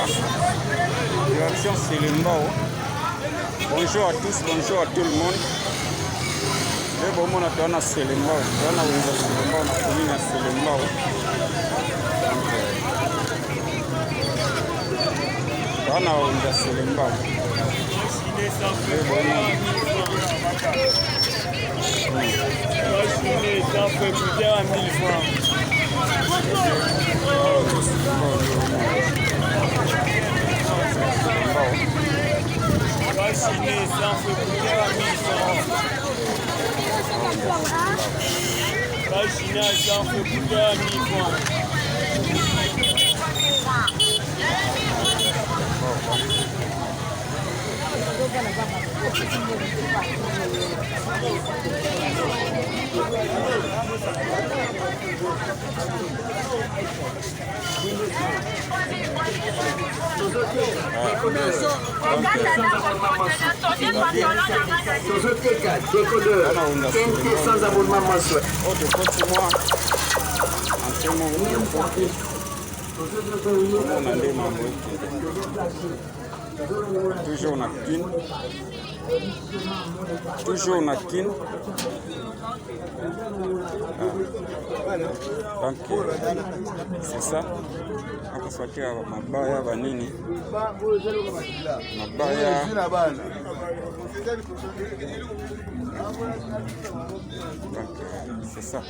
Direction Selembao. Bonjour à tous, bonjour à tout le monde. Nde bomona toza na Selembao, toza na wenze ya Selembao, na commune ya Selembao. Toza na wenze ya Selembao. Nde bomona. Tozoteka décodeur TNT sans abonnement mensuel. Oyo tokoti mwa ante moko tokoti omona nde mambo ekende toujours na kin toujours na kin ah. Donc c'est ça, akoswatia mabaya banini mabaya. Donc c'est ça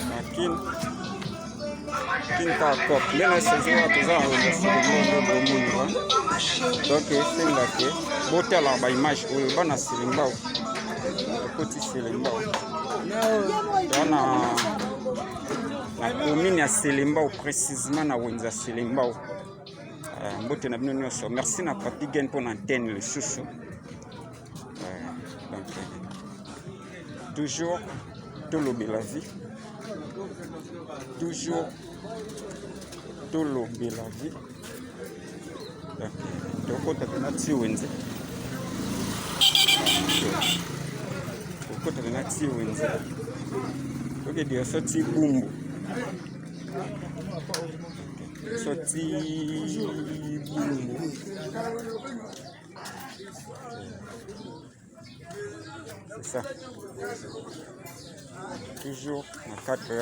na kin. Kinta top nde na saison wana toza na wenze Selembao nde bomoni wa. Donc esenga ke botala baimage oyo bana Selembao, tokoti Selembao, toza na commune ya Selembao, précisement na wenze ya Selembao. Mbote na bino nyonso, merci na Papi Gen mpo na antenne lisusu. Donc toujours tolobela vie, toujours tolobela vie. Donc tokota mpena ti wenze, tokota mpena ti wenze, toke direction ti Bumbu, so ti Bumbu. C'est ça. Toujours na cadre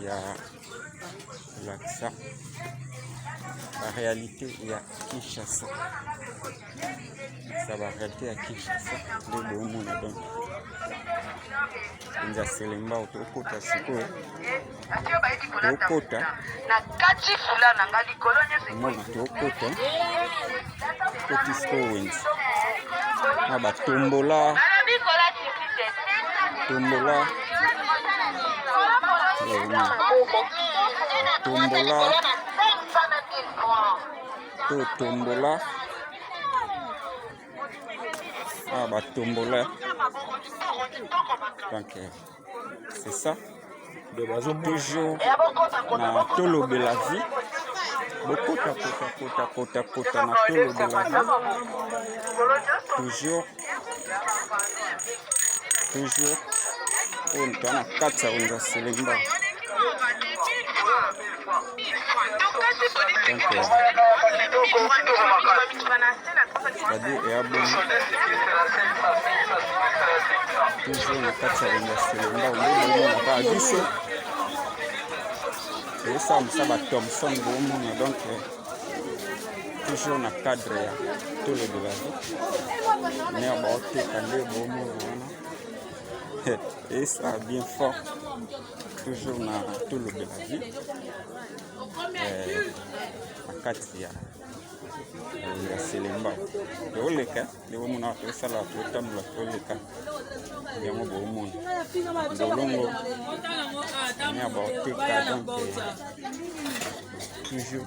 ya kolakisa ba réalité ya Kinshasa. Sa ba réalité ya Kinshasa nde bomona. Donc nza Selembao, tokota sikoyo, tokota mona, tokota, tokoti sikoyo wenze na batombola tombola tombola to tombola ah batombola. Donc c'est ça, toujours na tolobela vie. Bokota kota kota kota kota na tolobela vie, toujours toujours oyo toa na kati ya wenze ya Selembao. Donc c'est-à-dire eya bongo toujours na kati ya wenze ya Selembao nde bomonaka biso eyesala mosala ba Thomson bomona. Donc toujours na cadre ya tolobela vie, mare baoteka nde bomona wana, esala bien fort, toujours na tolobela vie na kati ya Selembao. Tooleka nde bomona, tosala, totambola, toleka yango bomona ndolongo ya baoteka. Donc toujours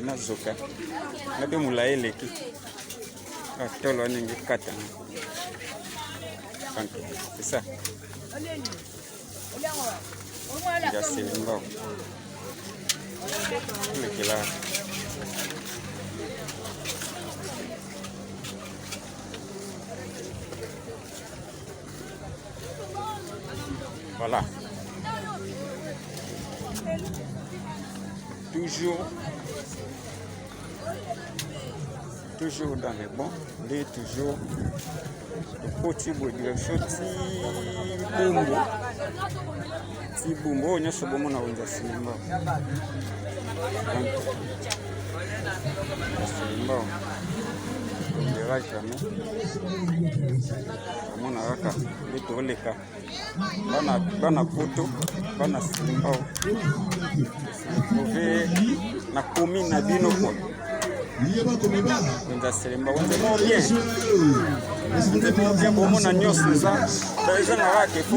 nazoka nga mpe molai eleki tolo wana ndenge ekatana. Donc c'est ça ya Selembao, tolekela. Voilà. Toujours toujours dans le bon nde toujours tokoti boye direction ti bumbu ti bumbu oyo nyonso bomona wenza sinimba sinimba on verra jamais omona kaka nde toleka bana bana poto bana simbao retrouve na commune na bino kwa wenza selemba wenza moko bien wenza moko bien bomona nyonso eza eza na kaka efo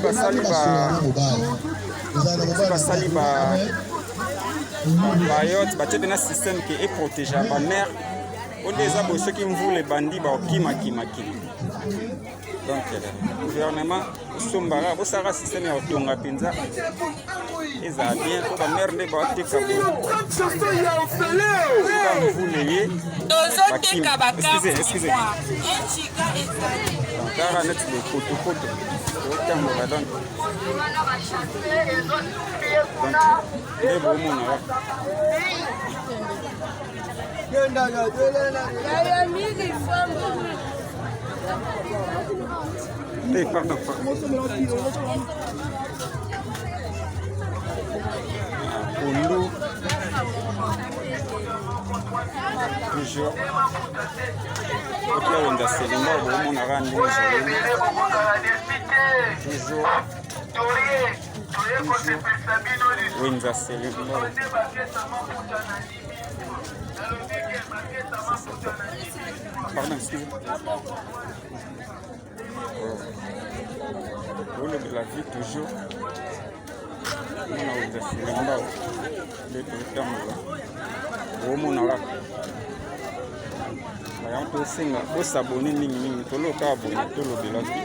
basali basali ba bayote batie mpena système ke eprotege ya bamare oyo nde eza boye soki mvula ebandi bakokimakimakima donc gouvernement osombaka bosalaka système ya kotonga mpenza ezala bien mpo bamare nde bateka mvula eye kaka neti bopotopoto otambola donc nde bomonaka. Hey, pardon, pardon. Pondu toujours otia wenza selemba bomonaka ndenge ezali toujours wenza selemba. Pardon, excusez. Olobela vie toujours mona wenza selemba nde totambola omona kaka bayango tosenga bosabone mingimingi toloka abone tolobela vie.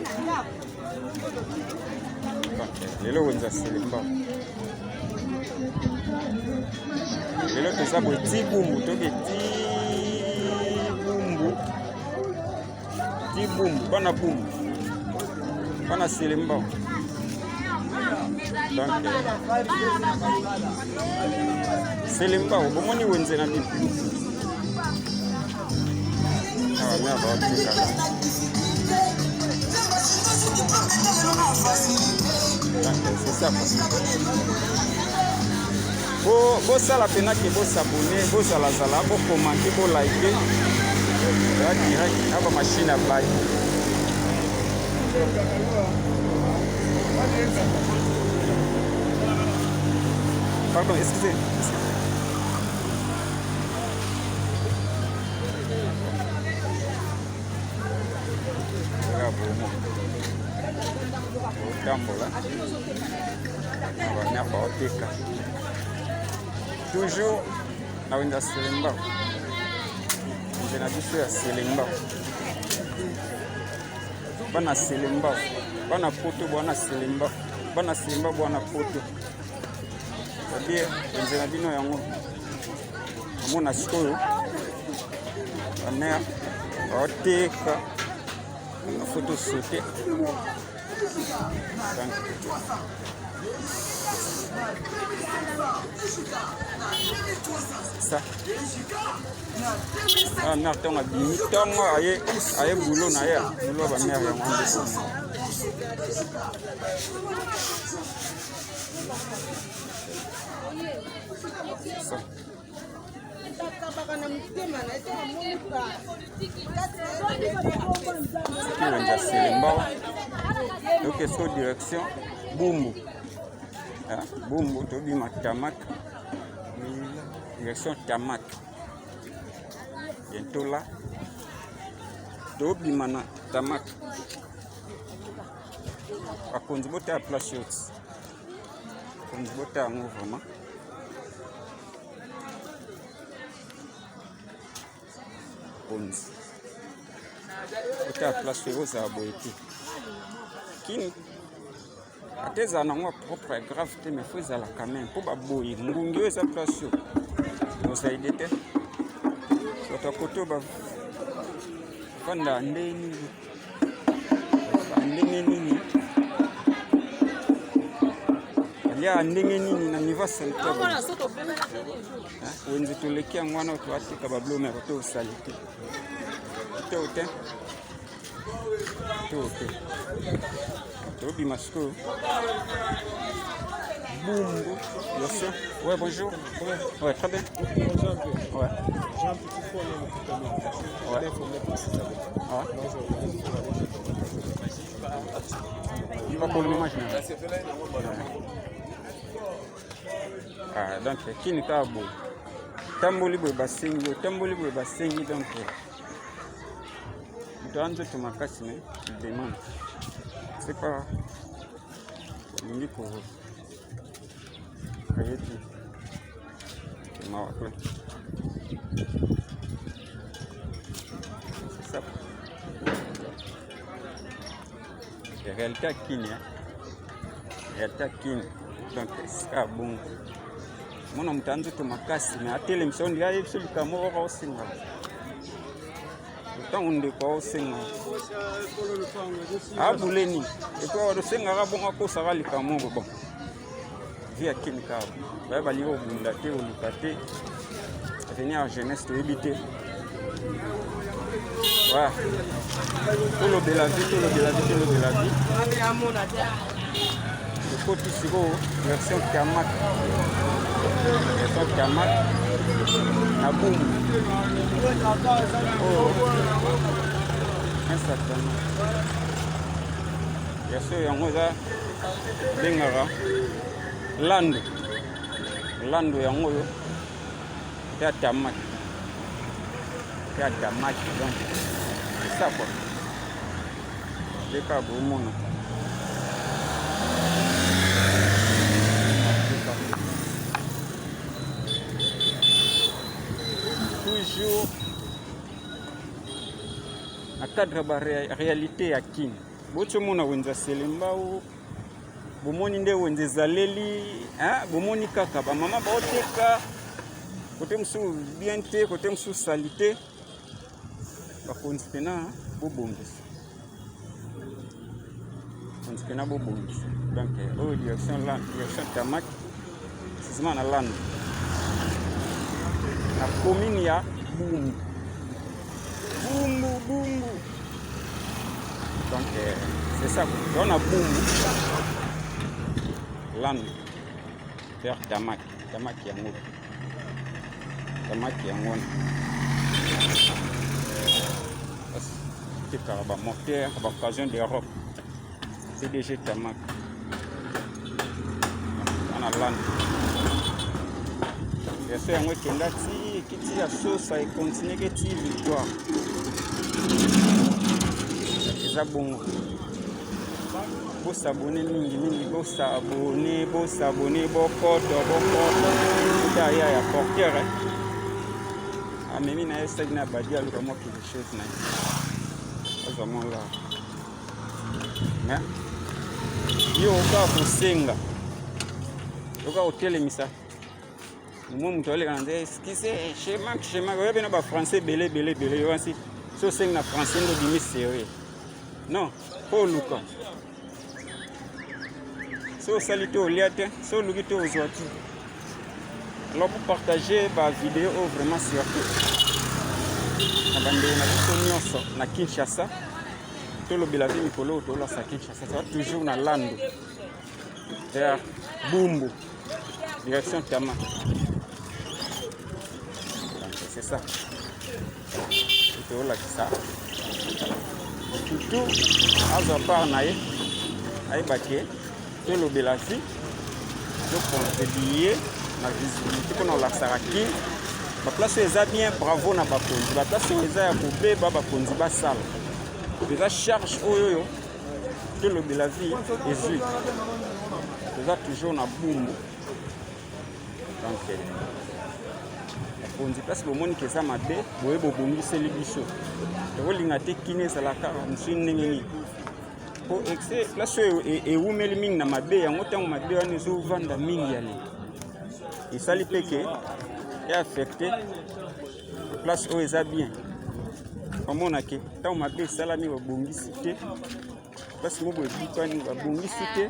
Lelo wenza selemba lelo toza boye ti bumbu toke ti bumbu ti bumbu bana bumbu bana selemba donc selemba bomoni wenze na bino awa mea baotikala. C'est ça. Bosala mpena ke bosabone, bozalazala, bokomante, bolike ya direct na bamashine ya bai. Pardon, excusez. Otambola bamare baoteka toujours na wenza Selemba, wenze na biso ya Selemba, bana Selemba, bana poto, bwana Selemba, bana Selemba, bwana poto, c'est-à-dire wenze na bino yango omona sikoyo bamare baoteka foto sote. Ça. Ah, mère ntango abimi ntongo aye aye bulo na ye bulo ya bamare yango nde ça. Wenza Selembao toke so direction Bumbu, Bumbu tobima Tamak, direction Tamak bientôt là tobima na Tamak. Bakonzi botala place oyo, bakonzi botala yango vraiment. Bakonzi botala place oyo, ozala boye te kini ata ezala nango propre grave te, mais fo ezala quand même mpo baboye ngungi oyo eza place oyo ozaide te. Bato ya kote oyo bafanda ndenge nini, ndenge nini? Liaka ndenge nini na niveau salite wenze toleki yango wana toateka bablome ya koto salite to te to te tobima sikoyo Bumbu, bien sûr. Ouais, bonjour. Ouais, ouais très bien. Ouais. J'ai un petit problème Ouais. Ouais. Pas pour le moment, je Ah, donc, kini kaka boye tamboli boye basengi otamboli boye basengi donc moto ya nzoto makasi me demande c'est pas olingi ko aye te mawa pe c'est ça réalité ya kini réalité ya kini donc esika bongo mona moto ya nzoto makasi me atelemisa ondika ayebi biso likambo moko osenga ntango ndeko aosenga abule nini epo osengaka bongo akosaka likambo moko bon vie ya kini kaka baye balingi kobunda te koluka te avenir ya jeunesse toyebi te tolobela vie tolobela vie tolobela vie tokoti sikoyo version kamak version kamak na bumbu oyo un sacrement version yango eza bengaka lando lando yango oyo ya tamaki ya tamaki donc c'est ça quoi leka bomona toujours na cadre ya baréalité ya kini boti omona wenze ya selembao bomoni nde wenze ezaleli bomoni kaka bamama baoteka kote mosusu bien te kote mosusu salite bakonzi mpena bobongisa bakonzi mpena bobongisa donc oyo direction land direction tamak sisima na land na commune ya bumbu bumbu bumbu donc euh, c'est ça quoi na bumbu land vers tamak tamak yango Tamaki yango wana tekaka bamoteur baoccasion d'Europe CDG Tamak wana lande verso yango ekenda ti ekiti ya sosa ekontinue ke ti victoire eza bongo bosabone mingi mingi bosabone bosabone bokoto bokoto kuta ya ya porteur eh. amemi na ye saki na badi aluka mwa quelque chose na ye azwa mwa lar mais yo okaa kosenga okaa kotelemisa mwa moto aleka na nzela excuse chemak chemak oyebi na bafrançais ebele ebele ebele yo wansi so osengi na français nde obimi sérieux non mpo oluka so osali te olia te so oluki te ozwa te alors bopartage bavideo oyo vraiment surtout na bandeko na biso nyonso na kinshasa tolobela mpe mikolo oyo tolasa kinshasa toza toujours na lando vers Bumbu, direction Tama. C'est ça. Tolakisa tutu azwa part na ye ayeba ke tolobela vie tocontribue na visibilité mpona kolakisaka kin baplace oyo eza bien bravo na bakonzi baplace oyo eza ya kobeba bakonzi basala eza charge oyo oyo tolobela vie ezwi toza toujours na bumbu donc eh, bakonzi place bomoni ke eza mabe boye bobongiseli biso tokolinga te kini ezala kaka mosusu ndenge nini po exe place oyo e, ewumeli mingi na mabe yango ntango mabe wana ezovanda mingi yale esali mpe ke e affecte place oyo eza bien omona ke ntango mabe esalami babongisi te place moko ebukani babongisi te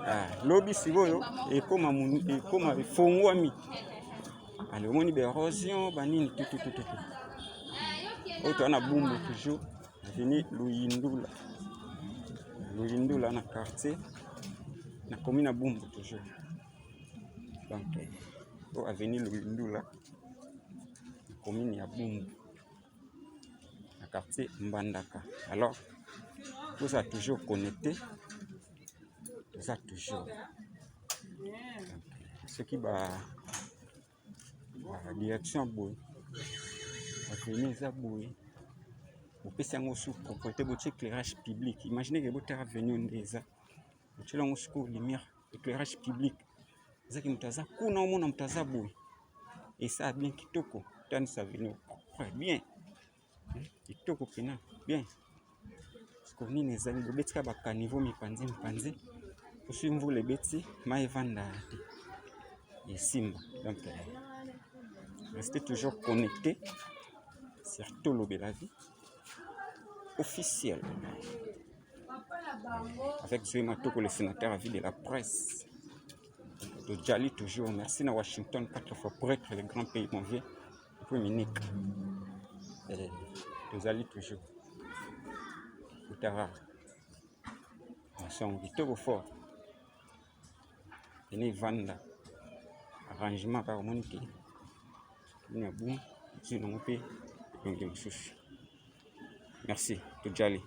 Ah, lobi sikoyo ekoma ekoma efongwami. Ale omoni ba érosion banini tutututu. Oyo toza na Bumbu toujours avenue Luyindula. Luyindula na quartier na commune ya Bumbu toujours. Donc oyo avenue Luyindula na commune ya Bumbu na quartier Mbandaka. Alors toza toujours connecté, toza toujours soki ba direction boye, avenue eza boye, bopesi yango sous propriété, botie éclairage public. Imagine ke botala avenue nde eza, botiela yango sikoyo lumière, éclairage public, ezaki moto aza kuna, omona moto aza boye, esala bien kitoko. Tanisa avenue propre bien, kitoko mpena bien. Sikoyo nini ezali, bobetika bacaniveau mipanzi mipanzi, soki mvula ebeti, mai evanda te, esimba. Donc restez toujours connecté sur Tolobela Vie officiel avec Zoé Matoko, le sénateur à vie de la presse de Djali toujours. Merci na Washington, quatre fois pour être le grand pays, mon vieux. Et puis Munich. Tozali toujours. Outara. Ensemble, kitoko fort. Ene vanda. Arrangement kaka omoni ke na boum, zwi nango mpe elongi mosusu. Merci, Todjali.